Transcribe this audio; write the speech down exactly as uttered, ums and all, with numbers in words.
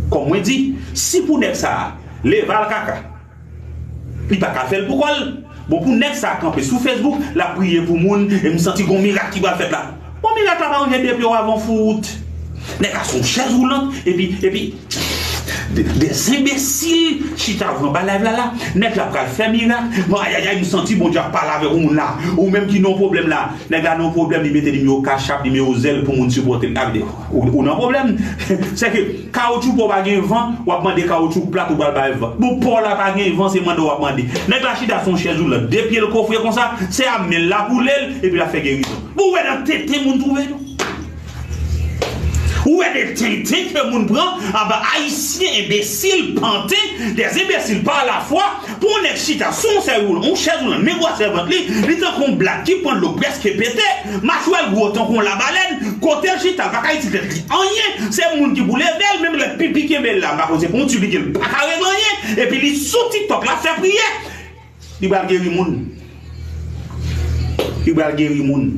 Kòm mwen di, si pou nèg sa a leve al kaka, li pa ka fè l pou kò l. Bon, pou nèg sa a kanpe sou Facebook, l ap priye pou moun, e m santi gon mirak ki pral fèt la. Bon, mirak la pa ranje de pye w avan fout. Nèg la sou yon chèz woulant, epi, epi, de, de enbesil chita anba live la la. Nèg la pral fè mirak. Bon, ayayay, m santi Bondye ap pale avèk yon moun la. Ou menm ki nan yon pwoblèm la. Nèg la nan yon pwoblèm, li mete nimewo Cash App, nimewo Zelle pou moun sipòte l. Sa vle di, ou, ou nan pwoblèm. Sèke kawoutchou pa w pa gen van, w ap mande kawoutchou plat ou pral bay van. Bon, pa w la pa gen van, se mande w ap mande. Nèg la chita sou yon chèz woulant, de pye l kofre konsa, se a men l la boule l, epi l ap fè gerizon. Bon, ou wè nan tenten moun twouve nou. Ou wè de tenten ke moun pran anba ayisyen enbesil, panten, des enbesil pa la fwa, pou yon nèg chita sou yon sèz woulant, yon chèz woulant, men gwosè vant li, li tankou yon blag ki pran dlo prèske pete, machwè l gwo tankou yon labalèn, kote l chita, l pa ka itil tèt li anyen, se moun ki pou leve l, menm lè pipi kenbe l la, m pa konn se pou yon tibik, l pa ka regle anyen, epi li sou TikTok la fè priyè. Li pral geri moun. Li pral geri moun.